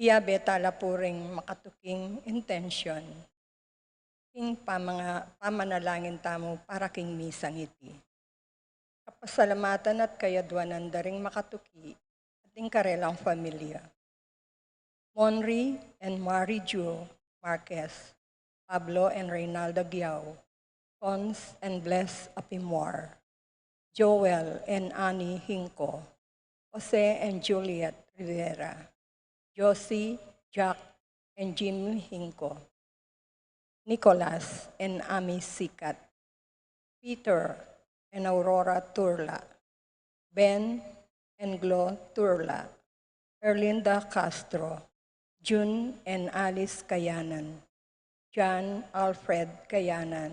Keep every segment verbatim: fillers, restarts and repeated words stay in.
Iyabe tala pu ring makatuking intensyon king pamanga-, pamanalangin tamu para king misang iti. Kapasalamatan at kayadwanan da ring makatuki at ing karelang familia. Monri and Mari Ju Marquez, Pablo and Reynalda Giao, Cons and Bless Apimwar, Joel and Annie Hinco, Jose and Juliet Rivera, Josie, Jack, and Jim Hinco, Nicolas and Ami Sikat, Peter and Aurora Turla, Ben and Glo Turla, Erlinda Castro, Jun and Alice Kayanan, John Alfred Kayanan,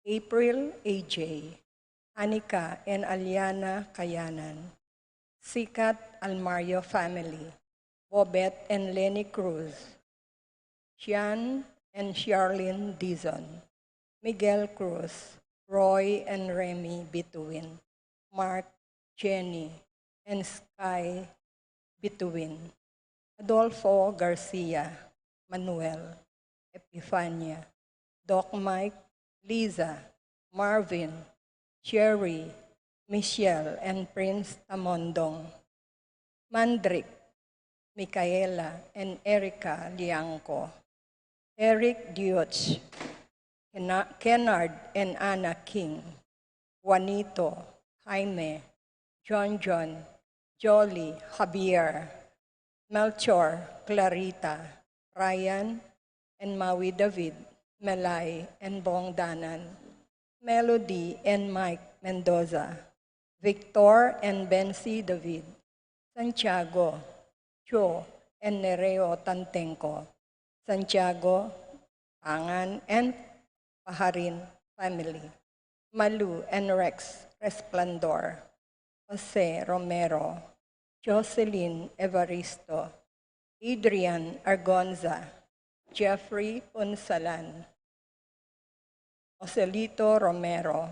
April A J, Anika and Aliana Kayanan, Sikat Almario family, Bobet and Lenny Cruz, Sian and Charlene Dizon, Miguel Cruz, Roy and Remy Bituin, Mark, Jenny, and Sky Bituin, Adolfo Garcia, Manuel, Epifania, Doc Mike, Liza, Marvin, Sherry, Michelle, and Prince Tamondong, Mandrick, Micaela, and Erica Liangco, Eric Dios, Kena-, Kennard and Anna King, Juanito, Jaime, John John, Jolly, Javier, Melchor, Clarita, Ryan, and Maui David, Melay, and Bong Danan, Melody and Mike Mendoza, Victor and Bensi David, Santiago, Joe and Nereo Tantengco, Santiago, Pangan and Paharin family, Malu and Rex Resplendor, Jose Romero, Jocelyn Evaristo, Adrian Argonza, Jeffrey Punsalan, Joselito Romero,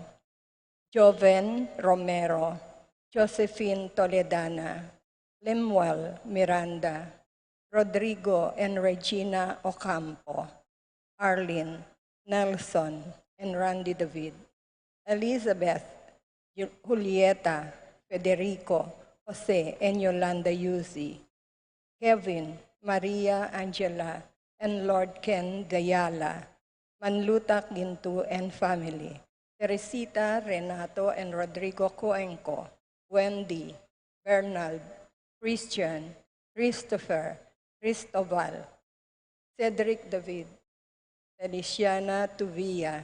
Joven Romero, Josephine Toledana, Lemuel Miranda, Rodrigo and Regina Ocampo, Arlene, Nelson, and Randy David, Elizabeth, Ju-, Julieta, Federico, Jose, and Yolanda Yuzi, Kevin, Maria Angela, and Lord Ken Gayala, Manlutak Gintu and family, Teresita, Renato, and Rodrigo Cuenco, Wendy, Bernard, Christian, Christopher, Cristobal, Cedric David, Feliciana Tuvia,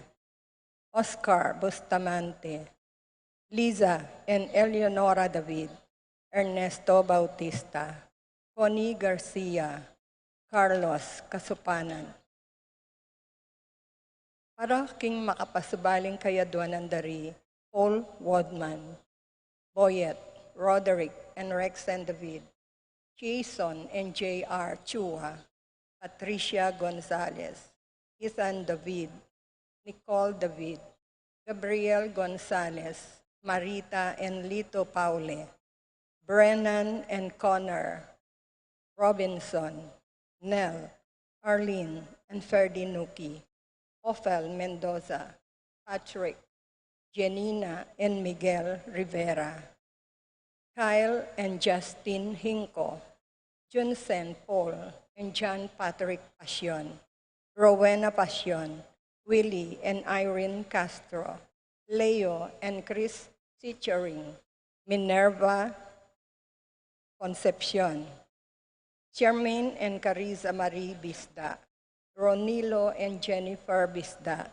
Oscar Bustamante, Liza and Eleonora David, Ernesto Bautista, Connie Garcia, Carlos Kasupanan. Para king makapasubaling kayadwanan da ri Paul Wodman, Boyet, Roderick, and Rex and David, Jason and J R Chua, Patricia Gonzalez, Ethan David, Nicole David, Gabriel Gonzalez, Marita and Lito Paule, Brennan and Connor, Robinson, Nell, Arlene, and Ferdy Nuki, Ophel Mendoza, Patrick, Janina, and Miguel Rivera, Kyle and Justin Hinco, Junsen Paul and John Patrick Pasion, Rowena Pasion, Willie and Irene Castro, Leo and Chris Sichering, Minerva Concepcion, Charmaine and Carissa Marie Bisda, Ronilo and Jennifer Bisda,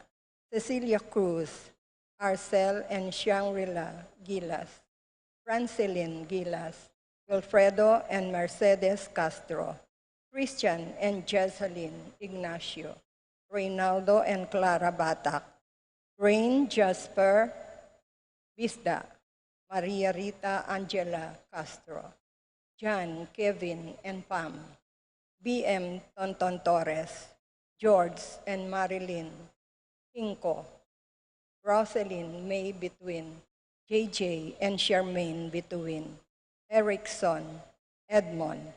Cecilia Cruz, Arcel and Shangri-La Gilas, Francelin Gilas, Wilfredo and Mercedes Castro, Christian and Jessalyn Ignacio, Reynaldo and Clara Batak, Rain Jasper Bisda, Maria Rita Angela Castro, John, Kevin, and Pam, B M Tonton Torres, George and Marilyn Hinco, Roselyn May Bituin, J J and Charmaine Bituin, Erickson, Edmond,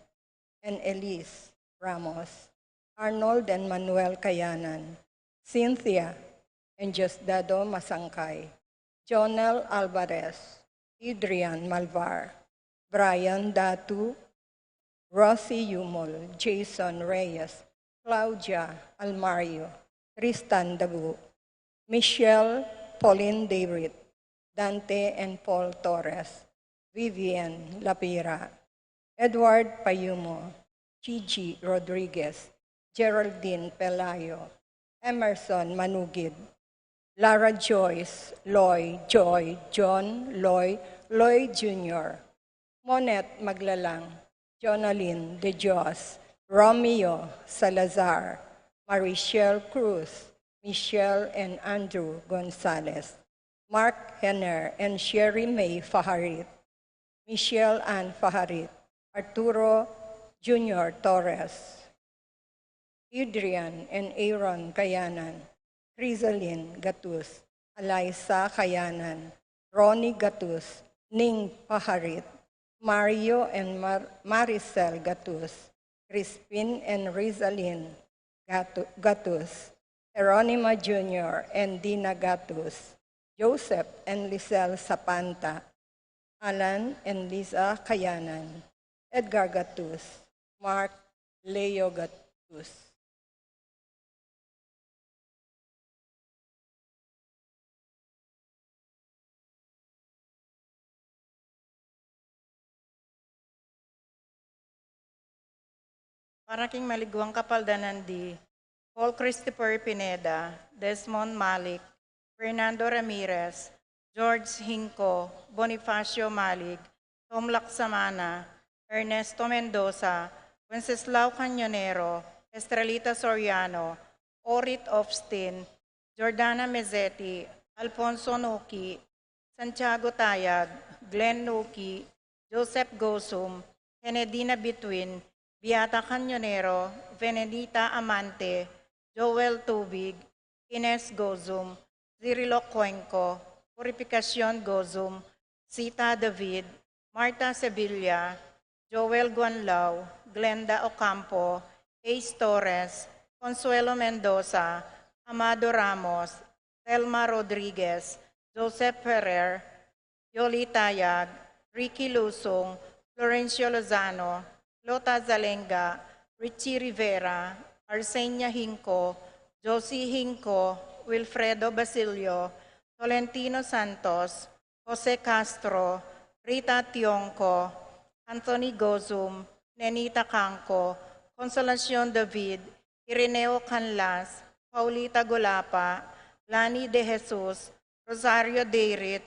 and Elise Ramos, Arnold and Manuel Kayanan, Cynthia and Diosdado Masangkay, Jonel Alvarez, Adrian Malvar, Brian Datu, Rosie Yumol, Jason Reyes, Claudia Almario, Tristan Dabu, Michelle Pauline David, Dante and Paul Torres, Vivian Lapira, Edward Payumo, Gigi Rodriguez, Geraldine Pelayo, Emerson Manugid, Lara Joyce, Loy, Joy, John, Loy, Loy Junior, Monet Maglalang, Jonalyn De Dios, Romeo Salazar, Marichelle Cruz, Michelle and Andrew Gonzalez, Mark Henner and Sherry May Faharit, Michelle Ann Faharit, Arturo Junior Torres, Adrian and Aaron Kayanan, Rizalin Gatus, Alyssa Kayanan, Ronnie Gatus, Ning Paharit, Mario and Mar- Maricel Gatus, Crispin and Rizalin Gatu- Gatus, Jeronima Junior and Dina Gatus, Joseph and Lisel Sapanta, Alan and Liza Kayanan, Edgar Gatus, Mark Leo Gatus. Para king maliguang kapaldanan di Paul Christopher Pineda, Desmond Malik, Fernando Ramirez, George Hinco, Bonifacio Malik, Tom Laksamana, Ernesto Mendoza, Wenceslao Cañonero, Estrelita Soriano, Orit Ofstin, Jordana Mezzetti, Alfonso Nuki, Santiago Tayag, Glenn Nuki, Joseph Gozum, Kennedy Nabitwin, Beata Cañonero, Venedita Amante, Joel Tubig, Ines Gozum, Cirilo Cuenco, Purificacion Gozum, Sita David, Martha Sevilla, Joel Guanlao, Glenda Ocampo, Ace Torres, Consuelo Mendoza, Amado Ramos, Thelma Rodriguez, Joseph Ferrer, Yoli Tayag, Ricky Lusung, Florencio Lozano, Lota Zalenga, Richie Rivera, Arsenia Hinco, Josie Hinco, Wilfredo Basilio, Tolentino Santos, Jose Castro, Rita Tionco, Anthony Gozum, Nenita Canco, Consolacion David, Ireneo Canlas, Paulita Golapa, Lani De Jesus, Rosario Deirit,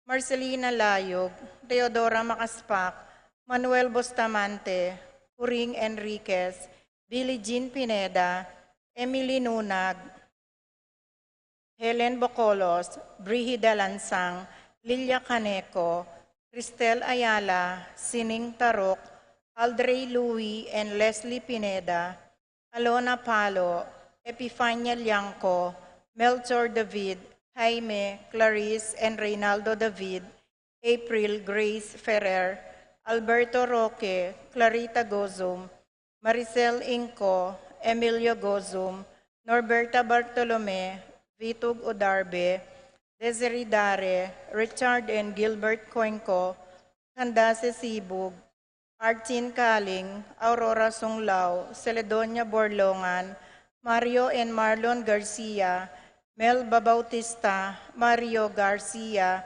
Marcelina Layug, Teodora Macaspac, Manuel Bustamante, Puring Enriquez, Billie Jean Pineda, Emily Nunag, Helen Bocolos, Brigida Lansang, Lilia Caneco, Cristel Ayala, Sining Tarok, Aldrey Louis and Leslie Pineda, Alona Palo, Epifania Liangco, Melchor David, Jaime, Clarice and Reynaldo David, April Grace Ferrer, Alberto Roque, Clarita Gozum, Maricel Inco, Emilio Gozum, Norberta Bartolome, Vitug Odarbe, Desiree Dare, Richard and Gilbert Cuenco, Candace Sibug, Artin Caling, Aurora Sunglao, Celedonia Borlongan, Mario and Marlon Garcia, Melba Bautista, Mario Garcia,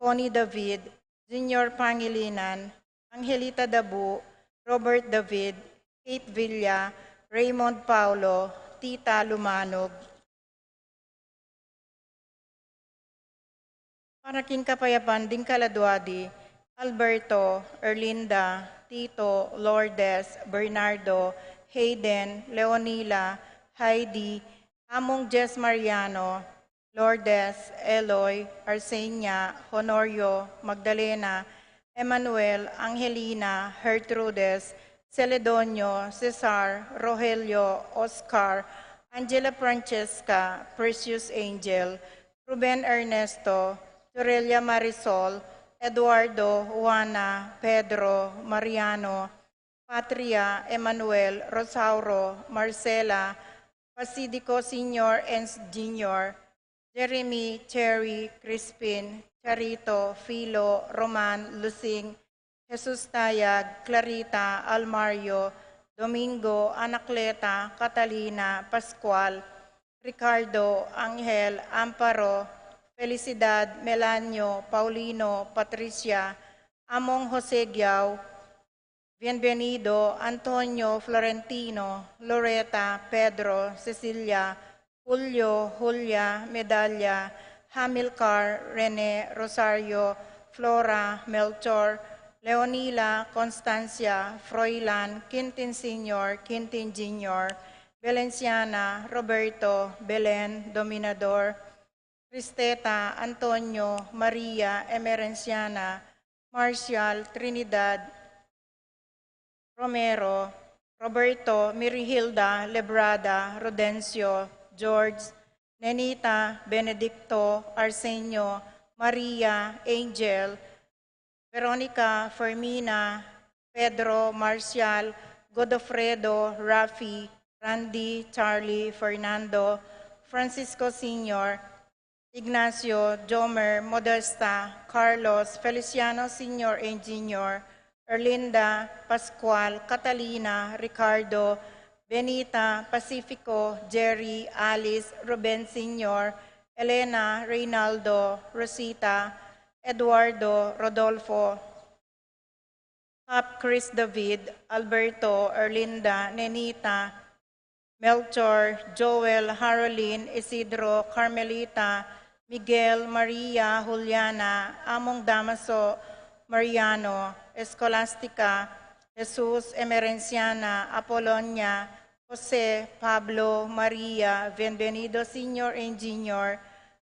Connie David, Junior Pangilinan, Angelita Dabu, Robert David, Kate Villa, Raymond Paulo, Tita Lumanog. Para king kapayapan ding kaladua di Alberto, Erlinda, Tito, Lourdes, Bernardo, Hayden, Leonila, Heidi, Among Jess Mariano, Lourdes, Eloy, Arsenia, Honorio, Magdalena, Emmanuel, Angelina, Gertrudes, Celedonio, Cesar, Rogelio, Oscar, Angela Francesca, Precious Angel, Ruben Ernesto, Torella Marisol, Eduardo, Juana, Pedro, Mariano, Patria, Emmanuel, Rosauro, Marcela, Pasidico Senior and Junior, Jeremy, Cherry, Crispin, Charito, Filo, Roman, Lusing, Jesus Tayag, Clarita, Almario, Domingo, Anacleta, Catalina, Pascual, Ricardo, Angel, Amparo, Felicidad, Melanio, Paulino, Patricia, Among Jose Giao, Bienvenido, Antonio, Florentino, Loreta, Pedro, Cecilia, Julio, Julia, Medalla, Hamilcar, Rene, Rosario, Flora, Melchor, Leonila, Constancia, Froilan, Quintin Senior, Quintin Junior, Valenciana, Roberto, Belen, Dominador, Cristeta, Antonio, Maria, Emerenciana, Marcial, Trinidad, Romero, Roberto, Mirihilda, Lebrada, Rodencio, George, Nenita, Benedicto, Arsenio, Maria, Angel, Veronica, Fermina, Pedro, Marcial, Godofredo, Rafi, Randy, Charlie, Fernando, Francisco Senior, Ignacio, Jomer, Modesta, Carlos, Feliciano Senior and Junior, Erlinda, Pascual, Catalina, Ricardo, Benita, Pacifico, Jerry, Alice, Ruben Senior, Elena, Reynaldo, Rosita, Eduardo, Rodolfo, Pap, Chris, David, Alberto, Erlinda, Nenita, Melchor, Joel, Harolin, Isidro, Carmelita, Miguel, Maria, Juliana, Among Damaso, Mariano, Escolastica, Jesus, Emerenciana, Apolonia, Jose, Pablo, Maria, Bienvenido Senior and Junior,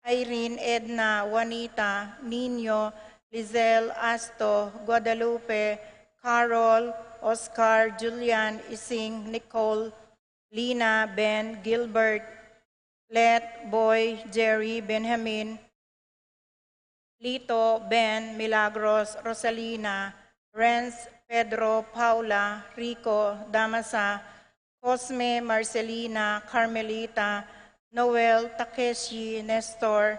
Irene, Edna, Juanita, Nino, Lizelle, Asto, Guadalupe, Carol, Oscar, Julian, Ising, Nicole, Lina, Ben, Gilbert, Let, Boy, Jerry, Benjamin, Lito, Ben, Milagros, Rosalina, Renz, Pedro, Paula, Rico, Damasa, Cosme, Marcelina, Carmelita, Noel, Takeshi, Nestor,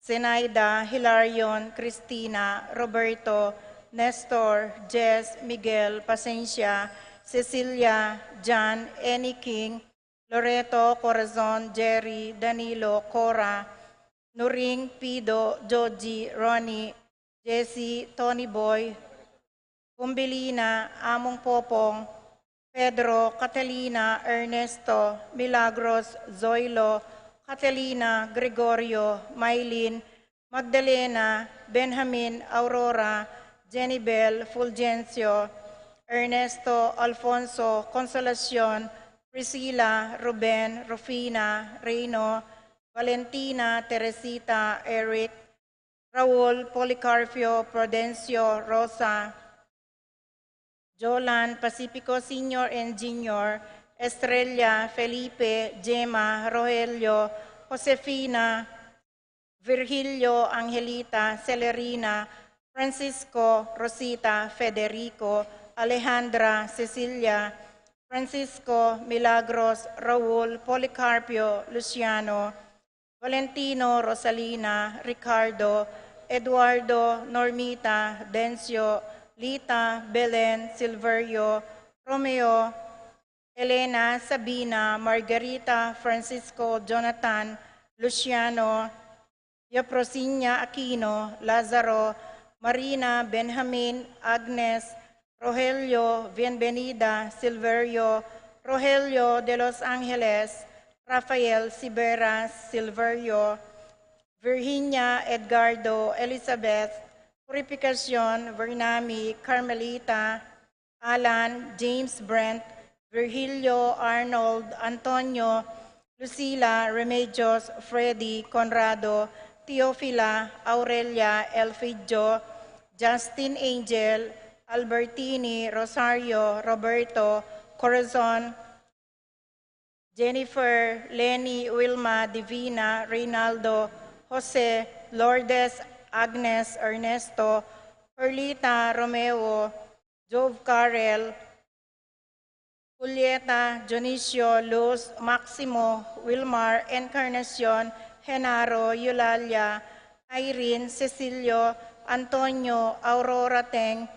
Zenaida, Hilarion, Cristina, Roberto, Nestor, Jess, Miguel, Pasencia, Cecilia, John, Annie, King, Loreto, Corazon, Jerry, Danilo, Cora, Nuring, Pido, Joji, Ronnie, Jesse, Tony Boy, Bumbilina, Among Popong, Pedro, Catalina, Ernesto, Milagros, Zoilo, Catalina, Gregorio, Maylin, Magdalena, Benjamin, Aurora, Jenibel, Fulgencio, Ernesto, Alfonso, Consolacion, Priscila, Ruben, Rufina, Reino, Valentina, Teresita, Eric, Raul, Policarpio, Prudencio, Rosa, Jolan, Pacifico Senior and Junior, Estrella, Felipe, Gemma, Rogelio, Josefina, Virgilio, Angelita, Celerina, Francisco, Rosita, Federico, Alejandra, Cecilia, Francisco, Milagros, Raul, Policarpio, Luciano, Valentino, Rosalina, Ricardo, Eduardo, Normita, Dencio, Lita, Belen, Silverio, Romeo, Elena, Sabina, Margarita, Francisco, Jonathan, Luciano, Yaprosinia, Aquino, Lazaro, Marina, Benjamin, Agnes, Rogelio, Bienvenida, Silverio, Rogelio de los Angeles, Rafael, Siberas, Silverio, Virginia, Edgardo, Elizabeth, Purificacion, Vernami, Carmelita, Alan, James, Brent, Virgilio, Arnold, Antonio, Lucila, Remedios, Freddy, Conrado, Teofila, Aurelia, Elfidio, Justin, Angel, Albertini, Rosario, Roberto, Corazon, Jennifer, Lenny, Wilma, Divina, Reynaldo, Jose, Lourdes, Agnes, Ernesto, Perlita, Romeo, Jove, Carel, Julieta, Dionisio, Luz, Maximo, Wilmar, Encarnacion, Genaro, Eulalia, Irene, Cecilio, Antonio, Aurora Teng,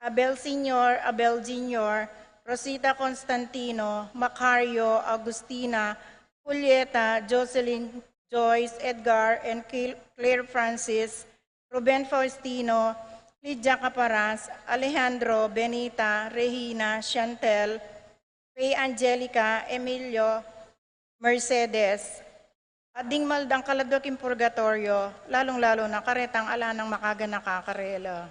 Abel Senior, Abel Junior, Rosita Constantino, Macario, Agustina, Julieta, Jocelyn, Joyce, Edgar, and Cl-, Claire Francis, Ruben Faustino, Lydia Caparas, Alejandro, Benita, Regina, Chantel, Faye, Angelica, Emilio, Mercedes. At ding maldang kaladwa king purgatoryo, lalung-lalu na karetang ala nang makaganaka karela.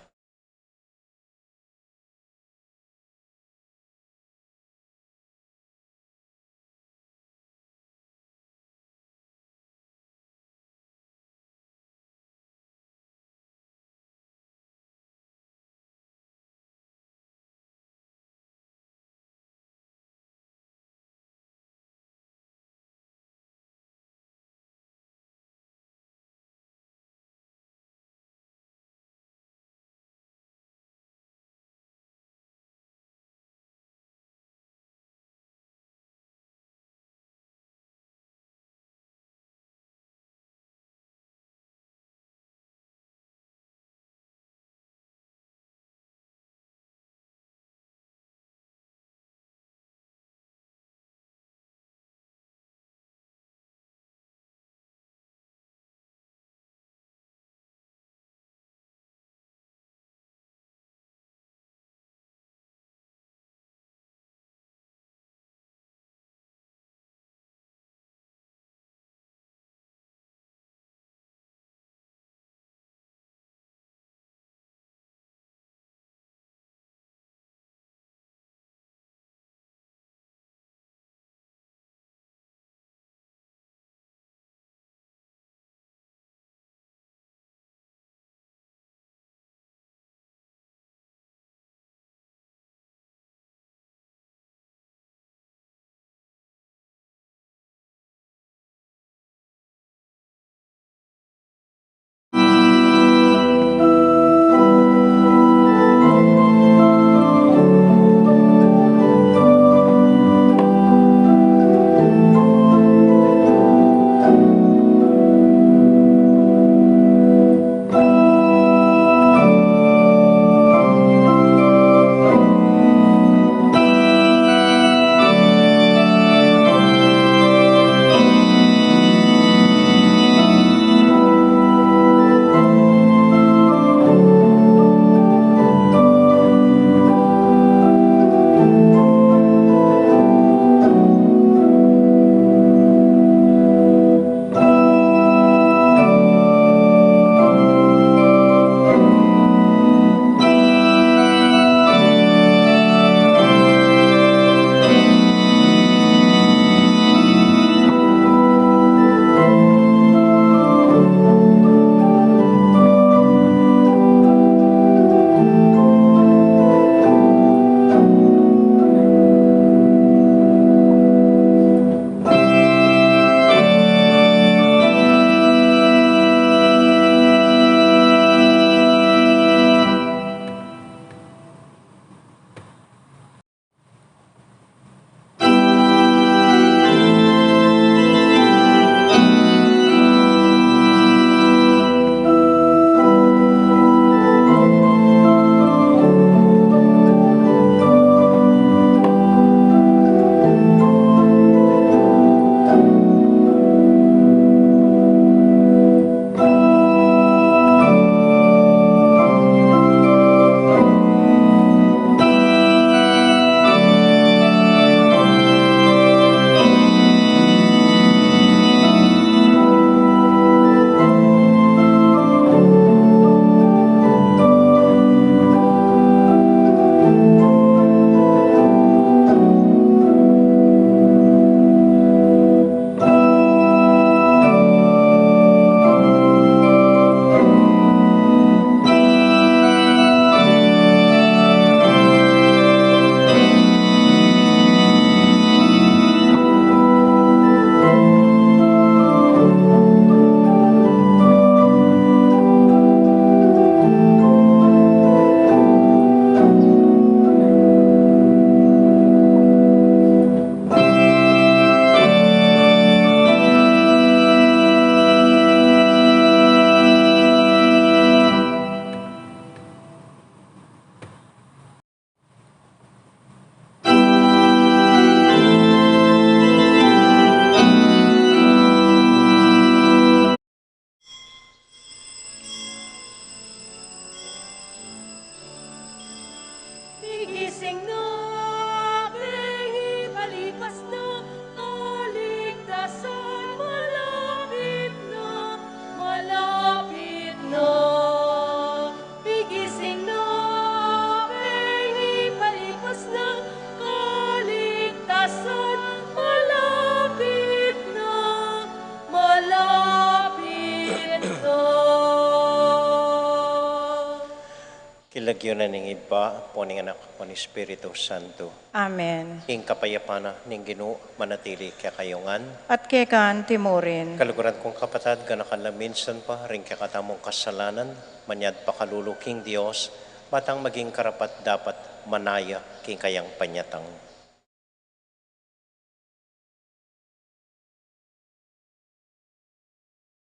King lagyu na ning Ibpa, ampo ning Anak, ampo ning Espiritu Santo. Amen. Ing kapayapan na ning Ginu manatili kekayu ngan. At keka mu rin. Kaluguran kung kapatad, ganakan la minsan pa ring kekatamung kasalanan, manyad pakalulu king Dios, ba tang maging karapat-dapat manaya king kayang panyatang.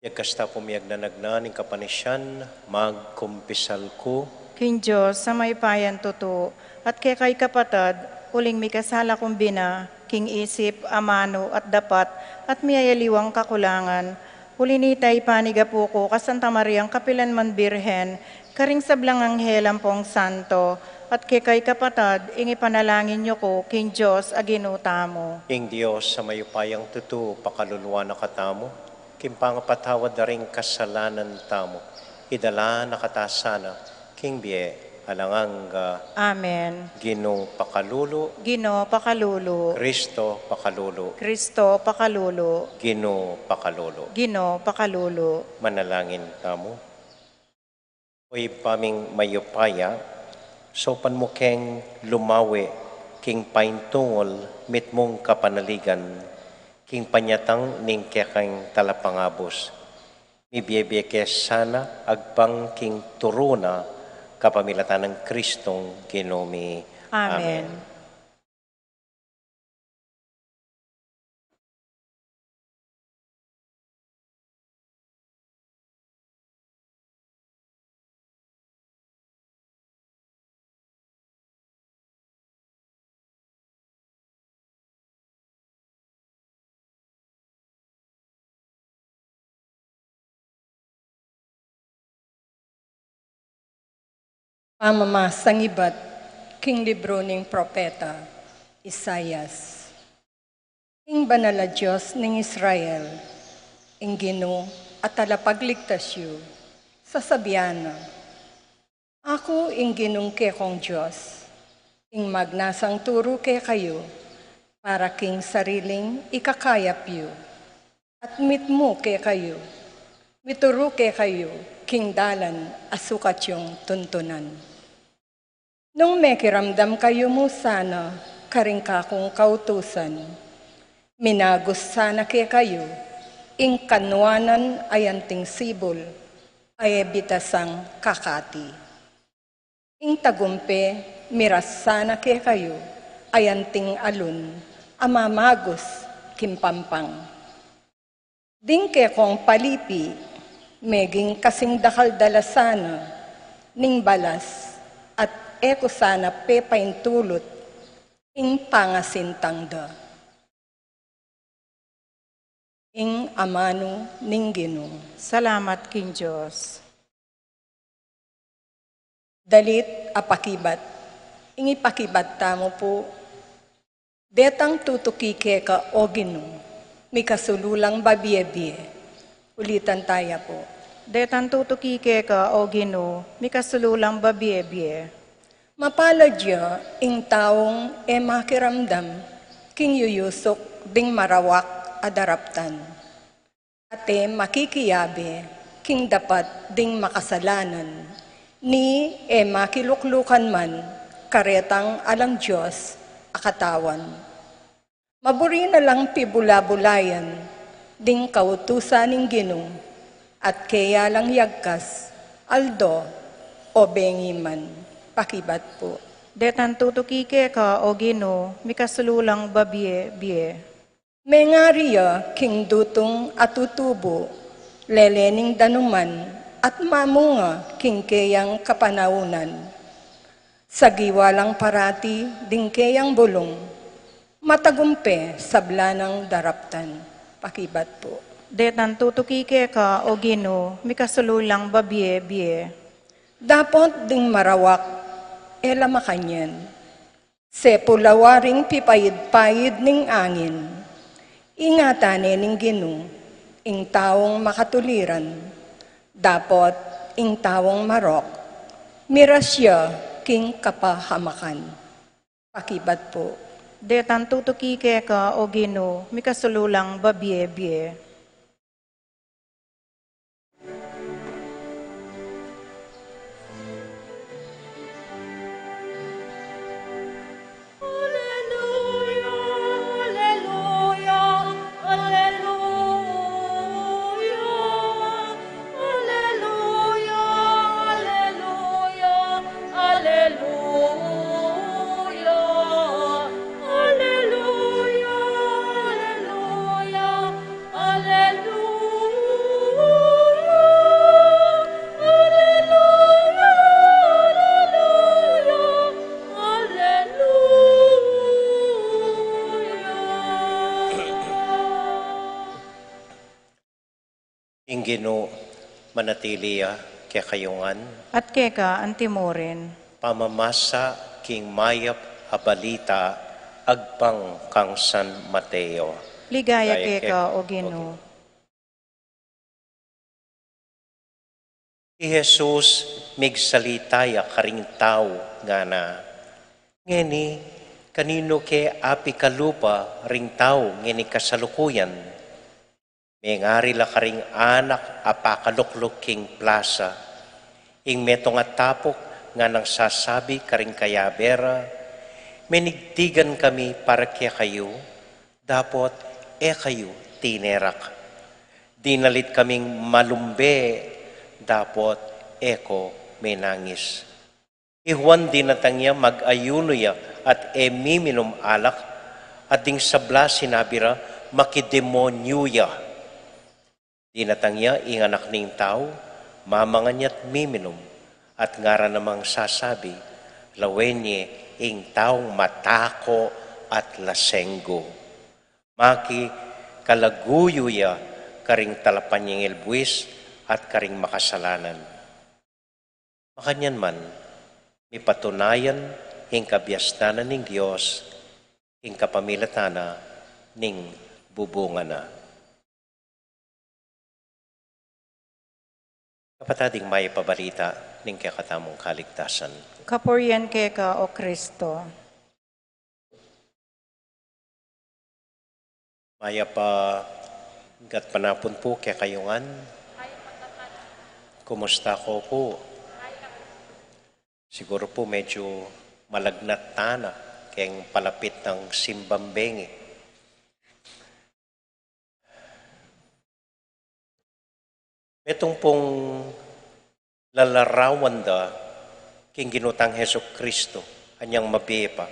Yagkas ta pu miyagnanagna ning kapanisian, magkumpisal ku king Dios a mayupayang tutu, at kekayu kapatad, uling mikasala kung bina, king isip, amanu, at dapat, at miyayaliwang kakulangan, uli na nita ipanigapu ku ka Santa Mariang kapilan man Birhen, karing sablang anghel ampong santo, at kekayu kapatad, ing ipanalangin yu ku king Dios a Ginu tamu. Ing Dios a mayupayang tutu pakaluluan na katamu, king pangapatawad da ring kasalanan tamu, idala na kata sana king bie alang angga. Amen. Ginu pakalulu. Ginu pakalulu. Kristo pakalulu. Kristo pakalulu. Ginu pakalulu. Ginu pakalulu. Manalangin tamu. O Ibpa ming mayupaya, saupan mu keng lumawe king paintungul mitmung kapanaligan king panyatang ning kekang talapangabus. Mibie-bie ke sana agpang king turu na kapamilatan nang Kristong Ginu mi. Amen. Amen. Pamamasang ibat king libru ning propeta Isaias. Ing Banal a Dios ning Israel, ing Ginu a talapagligtas yu, sasabian na, Aku ing Ginung kekong Dios, ing magnasang turu kekayu, para king sariling ikakayap yu, at mitmu kekayu, mituru kekayu king dalan a sukat yung tuntunan. Nung mekiramdam kayu mu sana karing kakung kautusan, minagus sana kekayu ing kanwanan a yanting sibul a e bitasang kakati. Ing tagumpe miras sana kekayu a yanting alun a mamagus king pampang. Ding kekong palipi, meging kasing dakal da la sana ning balas, at e ku sana pepaintulut ing pangasintang da. Ing amanu ning Ginu. Salamat king Dios. Dalit a pakibat. Ing ipakibat tamu pu, Detang tutuki keka, o Ginu, mikasulu lang babie-bie. Ulitan taya pu. Detang tutuki keka, o Ginu, mikasulu lang babie-bie. Mapalad ya ing taung e makiramdam king yuyusuk ding marawak a daraptan. At e makikiabe king dapat ding makasalanan, ni e makiluklukan man karetang alang Dios a katawan. Maburi na lang pibula-bulayan ding kautusan ning Ginu, at keya lang yagkas, aldo o bengi man. Pakibat pu. Detang tutuki keka, o Ginu, mikasulu lang babie-bie. Mengari ya king dutung a tutubu, lele ning danuman at mamunga king keyang kapanaunan. Sagiwa lang parati ding keyang bulung, matagumpe sabla nang daraptan. Pakibat pu. Detang tutuki keka, o Ginu, mikasulu lang babie-bie. Dapot ding marawak e la makanyan. Sepulawa ring pipaid-paid ning angin. Ingatan ne ning Ginu ing taung makatuliran, dapot ing taung marok, miras ya king kapahamakan. Pakibat pu. Detang tutuki keka, o Ginu, mikasulu lang babie-bie. Ing Ginu manatili ya kekayu ngan. At keka antimurin. Pamamasa king mayap a balita agpang kang San Mateo. Ligaya keka, o Ginu. I Jesus migsalita ya karing tau, ngana, ngeni, kaninu ke apikalupa ring tau ngeni kasalukuyan? Mengari la karing anak a pakalukluk king plasa. Ing metung a tapuk nganang sasabi karing kayabe ra, menigtigan kami para kekayu, dapot e kayu tinerak. Dinalit kaming malumbe, dapot e ko menangis. I Juan dinatang ya, mag-ayunu ya, at e miminum alak, at ding sabla sinabi ra, makidemonyu ya. Dinatang ya ing Anak ning Tau, mamangan ya't miminum, at ngara namang sasabi, lawen ye ing taung matako at lasenggu. Makikalaguyu ya karing talapanyingil buis at karing makasalanan. Makanyan man, mipatunayan ing kabiasnan na ning Dios king kapamilatan na ning bubungan na. Kapatad, ing mayap a balita ning kekatamung kaligtasan. Kapurian keka, o Kristo. Mayap a gatpanapun pu kekayu ngan. Kumusta ko pu? Siguru pu medyu malagnat tana keng palapit nang simbang bengi. Metung pung lalarawan da king Ginu tang Jesucristo, anyang mabie pa.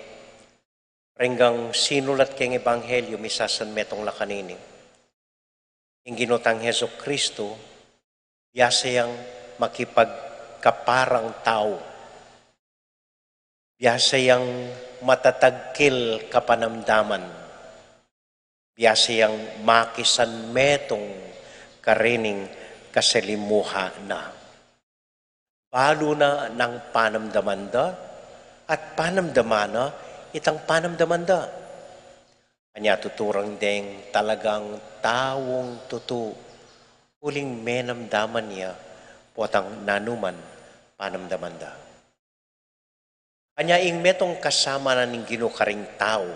Renggang sinulat keng Ebanghelyo, misasan metung la kanini. Ing Ginu tang Jesucristo, biasa yang makipagkaparang tau. Biasa yang matatagkil kapanamdaman. Biasa yang makisan metung karening kasalimuha na. Balu na nang panamdaman da, at panamdaman na itang panamdaman da. Anya tuturang deng talagang taung tutu, uling menamdaman ya potang nanuman panamdaman da. Anya ing metung kasama na ning Ginu karing tau.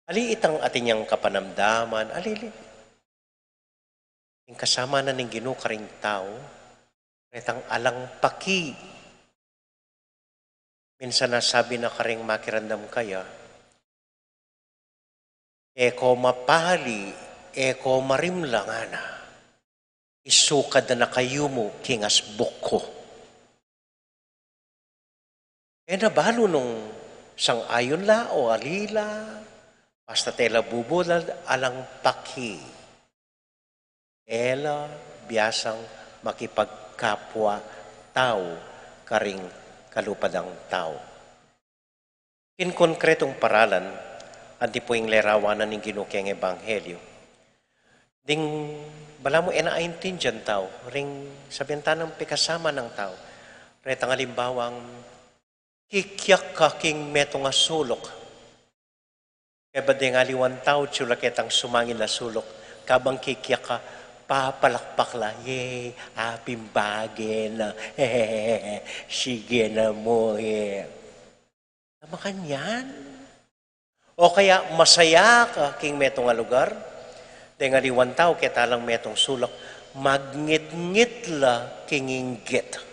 Ali itang atin yang kapanamdaman, ali, ali. Ing kasama na ning Ginu karing tau, retang alang paki. Minsan nasabi na karing makiramdam kaya, e ko mapali, e ko marimla, ngana. Isukad na kayu mu king asbuk ku. E na balu nung sang-ayun la o ali la, basta tela bubulad alang paki. E la biasang makipagkapwa tau karing kalupa dang tau. King konkretung paralan, anti pu ing larawan na ning Ginu keng Ebanghelyo. Ding balamu e na aintindian tau, ring sabyan tanang pikasama nang tau. Retang alimbawang kikyak ka king metung a suluk. Kaya ba deng aliwang tau, tula ketang sumangil a suluk. Kabang kikyak ka, papalakpak la, yay, apin bage na, sige na mu, e. Makanyan. O kaya masaya ka king metung a lugar, deng aliwang tau keta lang metung suluk, magngitngit la king inggit.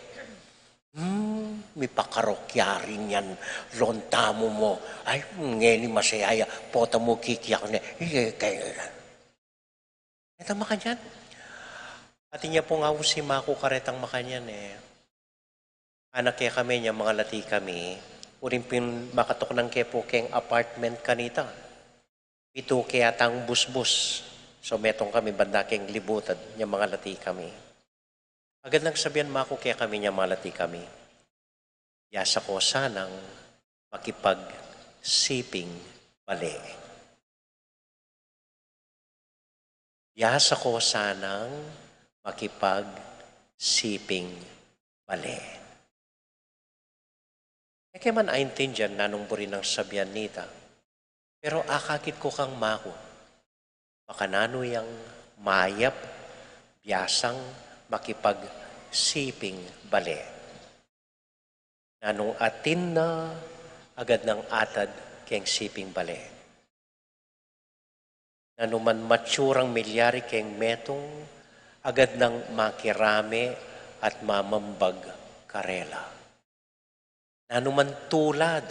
Hmm, mipakarok ya rin yan, lontamu mu. Ay, ngeni masaya ya, pota mu kikyak ne. Iye, kaya. Retang makanyan. Atin ya pung ausi maku karetang makanyan e. Anak kekami, nya mangalati kami, uling pin makatuknang ke pu keng apartment kanita. Pitu ke atang busbus. So metung kami banda keng libutad, nya mangalati kami. Agad nang sabyan maku kekami, nya mangalati kami, biasa ko sanang makipagsiping bale. Biasa ko sanang makipagsiping bale. E ke man aintindian nanung buri nang sabian nita, pero akakit ku kang maku, makananu yang mayap, biasang makipagsiping bale. Nanung atin na, agad nang atad keng siping bale. Nanu man matsurang milyari keng metung, agad nang makirame at mamambag karela. Nanu man tulad,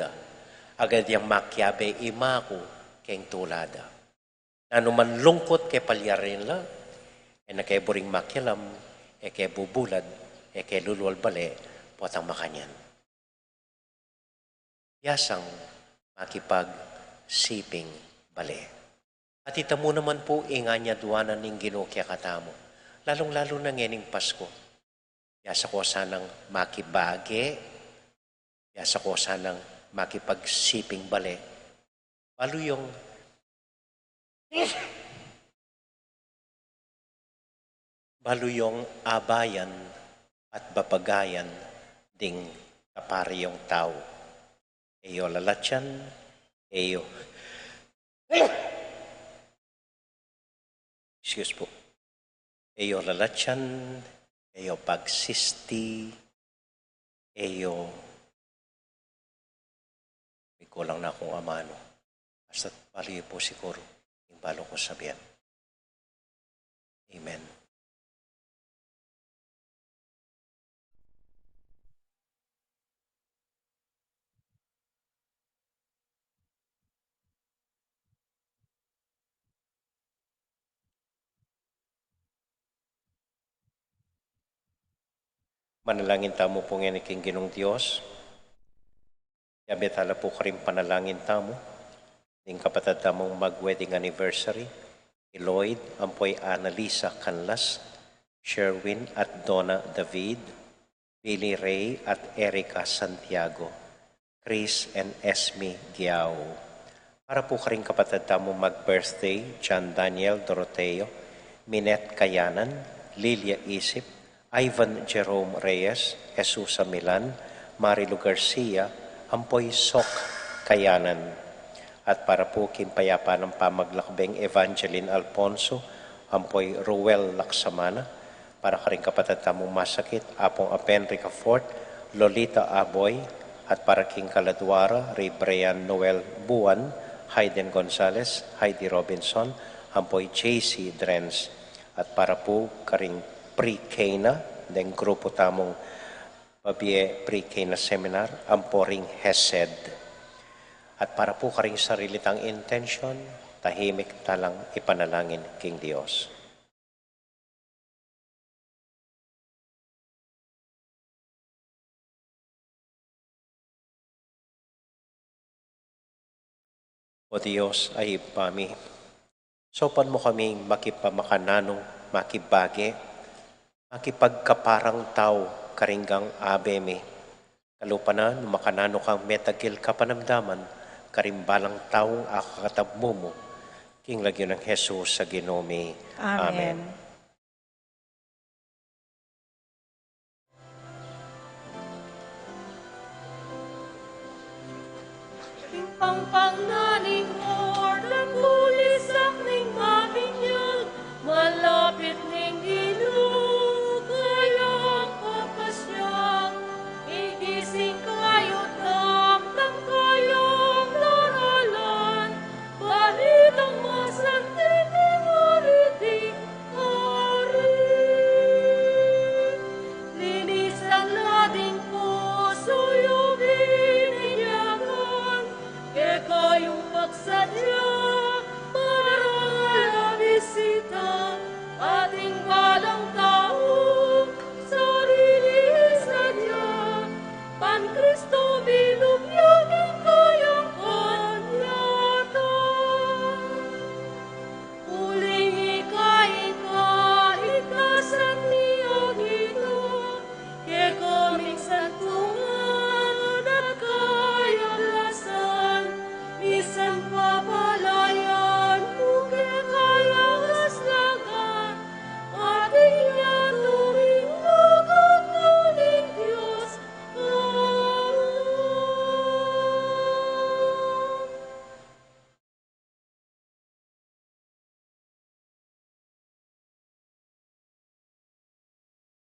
agad yang makiabe i maku keng tulad. Nanu man lungkut ke palyarin la, e na ke buring makialam, e ke bubulad, e ke lulual bale, potang makanyan. Biasang makipagsiping bale. At ita mu naman pu ing anyadwanan ning Ginu kekatamu, lalung-lalu na ngening Pasku. Biasa ko sanang makibage, biasa ko sanang makipagsiping bale. Balu yung, balu yung abayan at babagayan ding kaparehong tau. E yo lalatyan, e yo, excuse po. E yo lalatyan, e yo pagsisti, e yo, may kulang na akong amanu. Basta't balu yu po siguru ing balu kung sabian. Amen. Manalangin tamu pu ngeni king Ginung Dios. Yabe tala pu karing panalangin tamu ning kapatad tamung mag-wedding anniversary, i Lloyd ampo i Annalisa Canlas, Sherwin at Donna David, Billy Ray at Erica Santiago, Chris and Esme Giao. Para pu karing kapatad tamu mag-birthday, John Daniel Doroteo, Minette Kayanan, Lilia Isip, Ivan Jerome Reyes, Jesusa Milan, Marilu Garcia, ampo i Sok Kayanan. At para pu king payapan nang pamaglakbeng Evangeline Alfonso, ampo i Ruel Laksamana, para karing kapatad tamung masakit, Apung Aben Ricafort, Lolita Aboy, at para king kaladwa ra, ri Brian Noel Buan, Hayden Gonzalez, Heidi Robinson, ampo i J C Drens, at para pu karing pre-K na, deng grupu tamung Babie Pre-K na Seminar, ampo ring HESED. At para pu karing sarili tang intensyon, tahimik talang ipanalangin king Dios. O Dios a Ibpa mi, saupan mu kaming makipamakananu, makibage, makipagkaparang tau karing abe mi. Kalupa na nung makananu kang metagil kapanamdaman karing balang taung akakatab mu mu. King lagyu nang Jesus a Ginu mi. Amen. Amen. Ing pangpang na ning Lord, at bulisak ning mabinyag, malapit ning Ginu, kayang papasyal. Igising kayu't damdam kayang daralan, balitang masanting ning ari ding ari. Linisan na ding pusu yu bininyagan, kekayu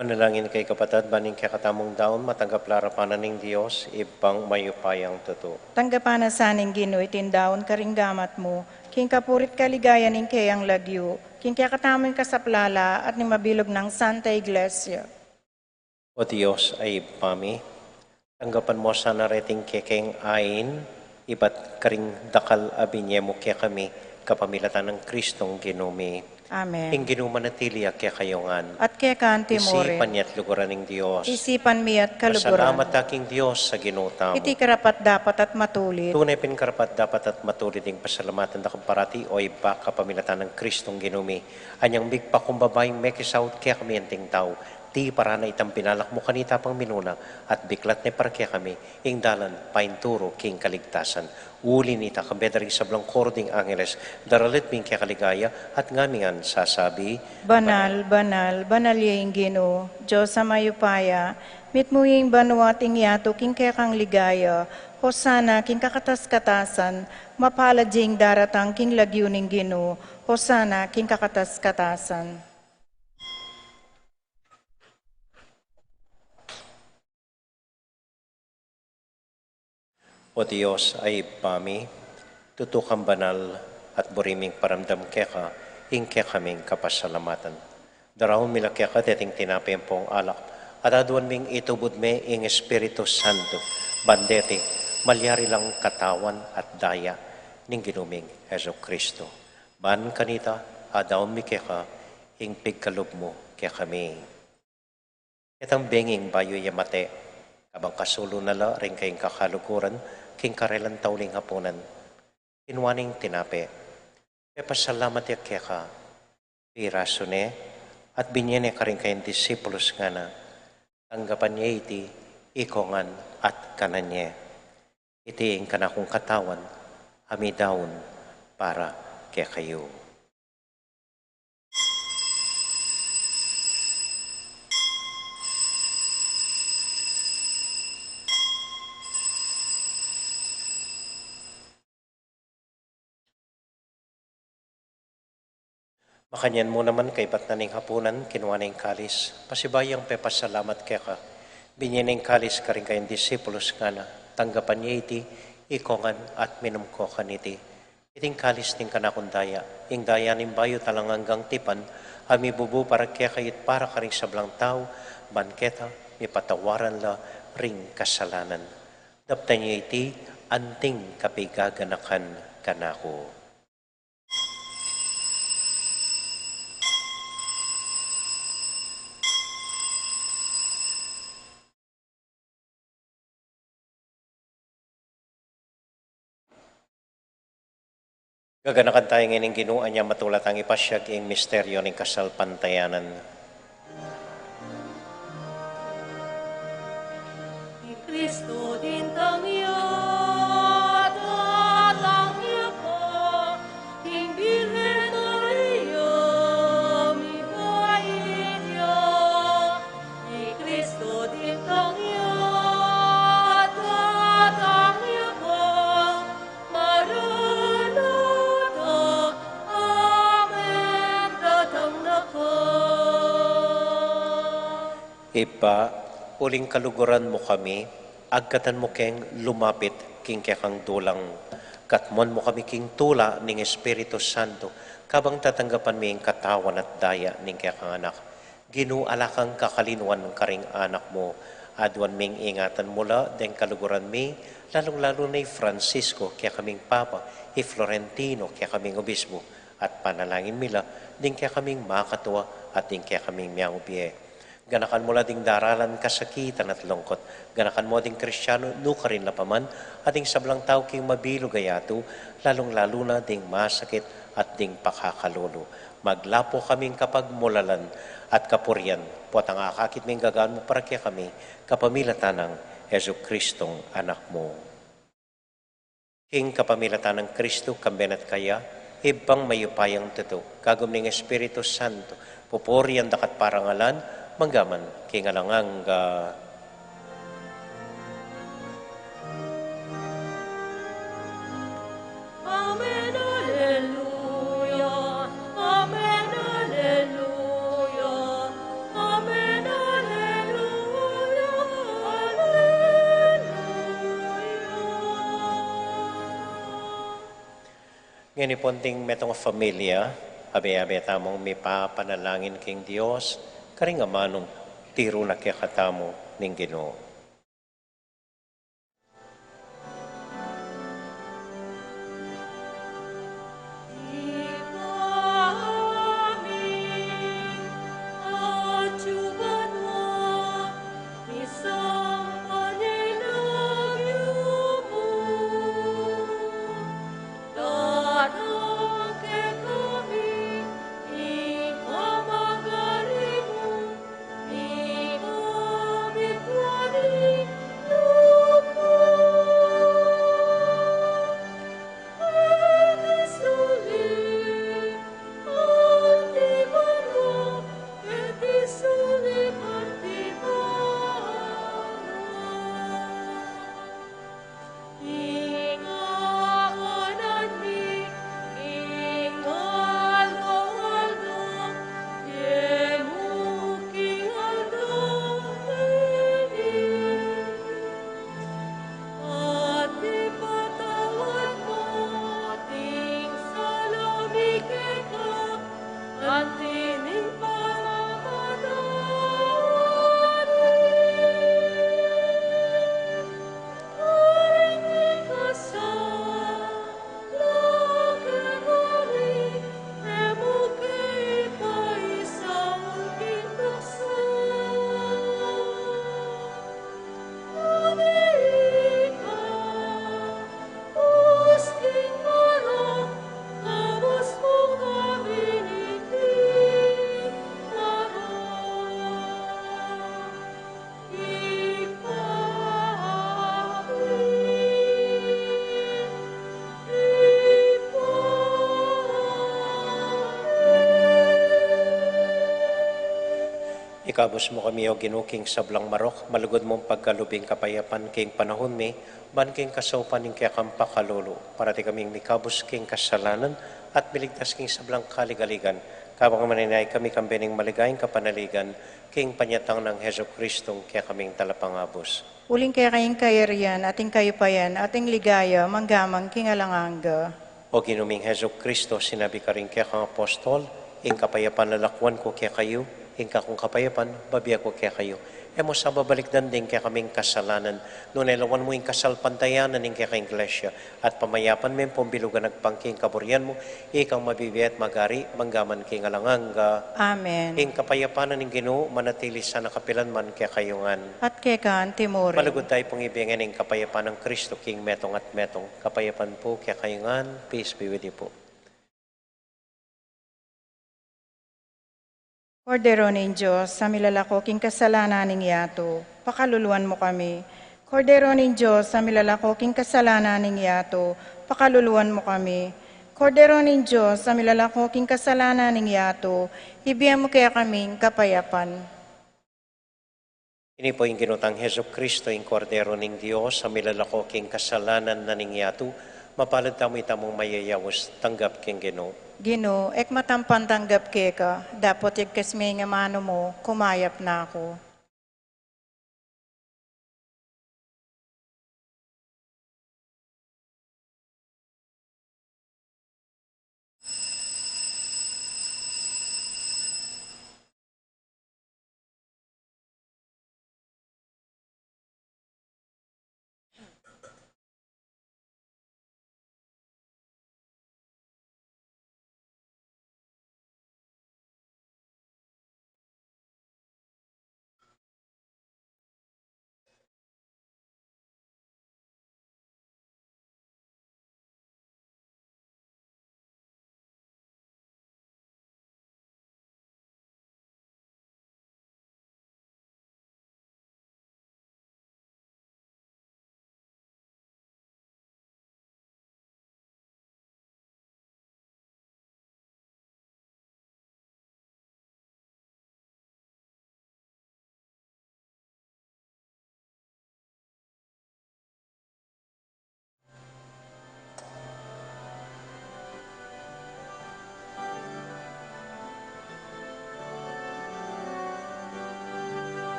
Manalangin kayu, kapatad, ban ing kekatamung daun matanggap la arapan na ning Dios, Ibpang mayupayang tutu. Tanggapan na sa ning Ginu iting daun karing gamat mu, king kapuri't kaligayan ning keyang lagyu, king kekatamung kasaplalan at ning mabilug nang Santa Iglesia. O Dios a Ibpa mi, tanggapan mu sana reting kekeng ain, ibat karing dakal a binye mu kekami, kapamilatan nang Kristong Ginu mi. Amen. Ing Ginu manatili ya kekayu ngan. At keka naman mu rin. Isipan ya at luguran ing Dios. Isipan mi at kaluguran. Pasalamat ta king Dios a Ginu tamu. Iti karapat-dapat at matulid. Tune pin karapat-dapat at matulid ing pasalamatan da ka parati, o Ibpa, kapamilatan nang Kristong Ginu mi. Anyang migpakumbaba ing mekisaut kekami anting tau, tiparan na itang binalak mu kanita pang minuna, at biklat ne para kekami ing dalan paintulu king kaligtasan. Uli nita, kambe da ring sablang koro ding angeles, daralit mi ing keka ligaya, at ngamingan sasabi: Banal, banal, banal ya ing Ginu, Dios a mayupaya, mitmu ya ing banua at ing yatu king kekang ligaya. Hosana king kakatas-katasan, mapalad ya ing daratang king lagyu ning Ginu. Hosana king kakatas-katasan. O Dios a Ibpa mi, tutu kang banal, at buri ming paramdam keka ing kekaming kapasalamatan. Daraun mi la keka deting tinape ampong alak, at aduan ming itubud me ing Espiritu Santo, ban deti malyari lang katawan at daya ning Ginu ming Jesucristo. Ban kanita, adaun mi keka ing pigkalub mu kekami. Ketang benging bayu ya mate, kabang kasulu na la ring kayang kakaluguran king karelang tauling hapunan, kinua neng tinape, pepasalamat ya keka, pirasu ne, at binye ne karing kayang disipulus, ngana: Tanggapan ye iti, ikongan at kanan ye. Iti ing kanakung katawan, a midaun para kekayu. Makanyan mu naman, kaibat na ning hapunan, kinua ne ing kalis, pasibayu yang pepasalamat keka, binye ne ing kalis karing kayang disipulus, ngana: Tanggapan ye iti, ikongan at minum ko kaniti. Iti ing kalis ning kanakung daya, ing daya ning bayu at alang anggang tipan, a mibubu para kekayu at para karing sablang tau, ban keta mipatawaran la ring kasalanan. Daptan ye iti anting kapigaganakan kanaku. Gaganakan tamu ngeni ing Ginu, anya matula tang ipasiag ing misteryu ning kasalpantayanan. I Kristu dintang ya, datang ya pa, king Birhen Maria, mibait ya. I Kristu dintang ya, datang ya pa, Maranatha, amen, datang na ka. Ibpa, uling kaluguran mu kami, agkatan mu keng lumapit king kekang dulang. Katmuan mu kami king tula ning Espiritu Santo, kabang tatanggapan mi ing katawan at daya ning kekang Anak. Ginu, ala kang kakalinuan karing anak mu. Aduan ming ingatan mu la deng kaluguran mi, lalung-lalu na i Francisco, kekaming Papa, i Florentino, kekaming Obispo, at panalangin mi la ding kekaming makatua at ding kekaming miyangubie. Ganakan mu la ding daralan, kasakitan at lungkut. Ganakan mu ding Kristianu nukarin la pa man, at ding sablang tau king mabilug a yatu, lalung-lalu na ding masakit at ding pakakalulu. Maglapu kaming kapagmulalan at kapurian, potang akakit ming gagawan mu para kekami, kapamilatan nang Jesucristong Anak mu. King kapamilatan nang Kristu, kambe na at kaya, Ibpang mayupayang tutu, kagum ning Espiritu Santo, pupurian da ka at parangalan, mangga man king alang angga. Amen, aleluya. Amen, aleluya. Amen, Ngeni pu, anting metung a familia, abe-abe tamung mipapanalangin king Dios, karing amanung tiru na kekatamu ning Ginu. Ikabus mu kami, O Ginu, king sablang marok, malugud mung pagkalub ing kapayapan king panahun mi, ban king kasaupan ning kekang pakalulu, parati kaming mikabus king kasalanan, at miligtas king sablang kaligaligan, kabang maninaya kami kambe ning maligayang kapanaligan, king panyatang nang Jesucristo, ing kekaming Talapangabus. Uling keka ing kayarian, at ing kayupayan, at ing ligaya, mangga man king alang angga. O Ginu ming Jesucristo, sinabi karing kekang apostol, ing kapayapan lalakwan ku kekayu, ing kakung kapayapan, bibie ku kekayu. E mu sa babalikdan ding kekaming kasalanan, nune lawan mu ing kasalpantayanan ning kekang Iglesia, at pamayapan me pu ing bilugan agpang king kaburian mu, ikang mabibie at magari, mangga man king alang angga. Amen. Ing kapayapan ning Ginu, manatili sana kapilan man kekayu ngan. At keka anti mu rin. Malugud tamu pung ibie ngeni ing kapayapan nang Kristo king metung at metung. Kapayapan pu kekayu ngan, peace be with you pu. Kordero ning Dios, a milalako king kasalanan ning yatu, pakaluluan mu kami. Kordero ning Dios, a milalako king kasalanan ning yatu, pakaluluan mu kami. Kordero ning Dios, a milalako king kasalanan ning yatu, ibie mu kekaming kapayapan. Ini pu ing Ginu tang Jesucristo, ing Kordero ning Dios, a milalako king kasalanan na ning yatu, mapalad tamu itamung mayayaus tanggap king Ginu. Ginu, e ku matampan tanggap keka, dapot yagkas me ing amanu mu, kumayap na ku.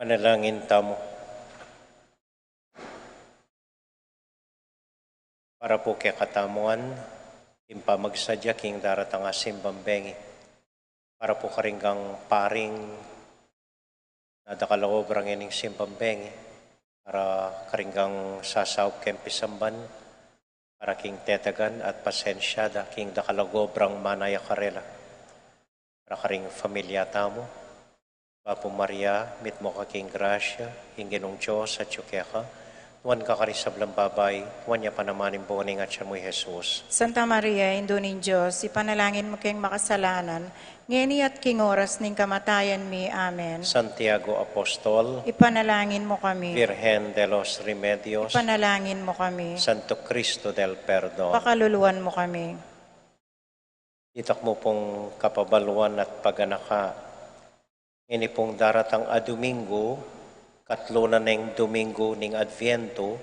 Panalangin tamu. Para pu kekatamu ngan, king pamagsadya king daratang a simbang bengi. Para pu karing paring nadakal a obra ngening simbang bengi. Para karing sasaup keng pisamban, para king tetagan at pasensya da king dakal a obrang manaya karela. Para karing familia tamu. Bapu Maria, mitmu ka king grasya, ing Ginung Dios atyu keka, nuan ka karing sablang babai, nuan ya pa naman ing bunga ning atyan mu, i Jesus. Santa Maria, Indu ning Dios, ipanalangin mu keng makasalanan, ngeni at king oras ning kamatayan mi. Amen. Santiago Apostol, ipanalangin mu kami. Virgen de los Remedios, ipanalangin mu kami. Santo Cristo del Perdon, pakaluluan mu kami. Ditak mu pung kapabaluan at paganaka, ngeni pung daratang a Domingo, katlu na neng Domingo ning Adviento,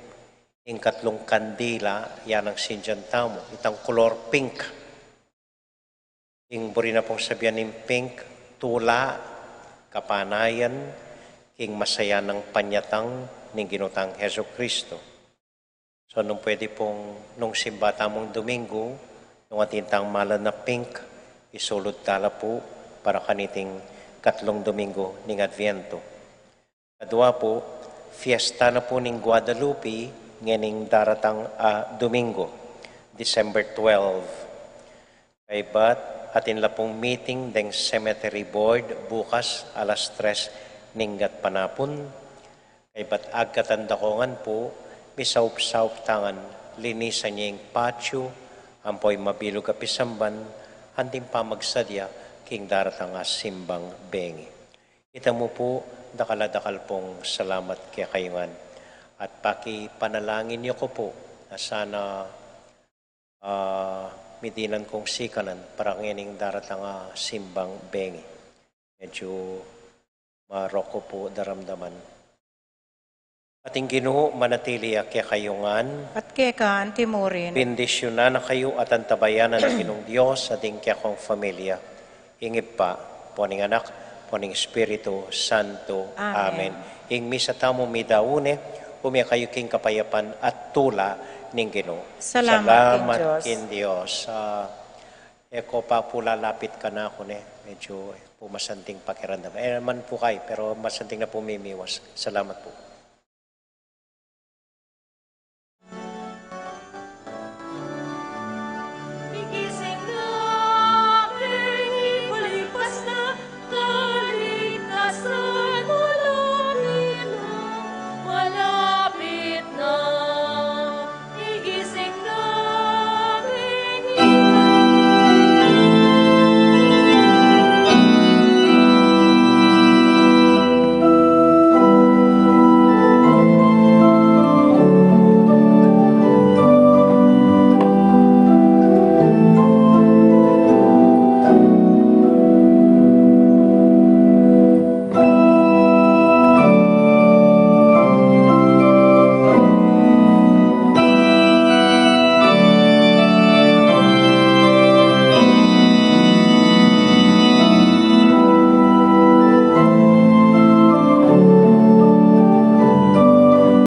ing katlung kandila, ya nang sindian tamu, itang kulor pink. Ing buri na pung sabian ning pink, tula, kapanayan, king masayanang panyatang ning Ginu tang Jesucristo. So, nung pwede pung, nung simba tamung Domingo, nung atin tang malan a pink, isulud tala pu para kaniting katlung Domingo ning Adviento. Kadua pu, fiesta na pu ning Guadalupe, ngening daratang a Domingo, December twelve. Kaybat atin la pung meeting deng cemetery board bukas alas tres ning gatpanapun. Kaybat agkatan da ko ngan pu, misaup-saup tangan linisan ya ing patio, ampo ing mabilug a pisamban, anting pamagsadya king daratang a simbang bengi. Itamu pu, dakal a dakal pung salamat kekayu ngan. At pakipanalangin yu ku pu, na sana ah, midinan kung sikanan para ngening daratang a simbang bengi. Medyo marok ku pu daramdaman. At ing Ginu manatili ya kekayu ngan. At keka anti mu rin. Bendisyunan na kayu at antabayanan ning Ginung Dios at ing kekong familia. Ing Ibpa, ampo ning Anak, ampo ning Espiritu Santo. Amen. Amen. Ing misa tamu midaun ne, ume kayu king kapayapan at tula ning Ginu. Salamat king Dios. Salamat king Dios. Ah, e ko pa pu lalapit kanaku ne, medyo e pu masanting pakiramdam. E naman pu kay, pero masanting na pu mimiwas. Salamat pu.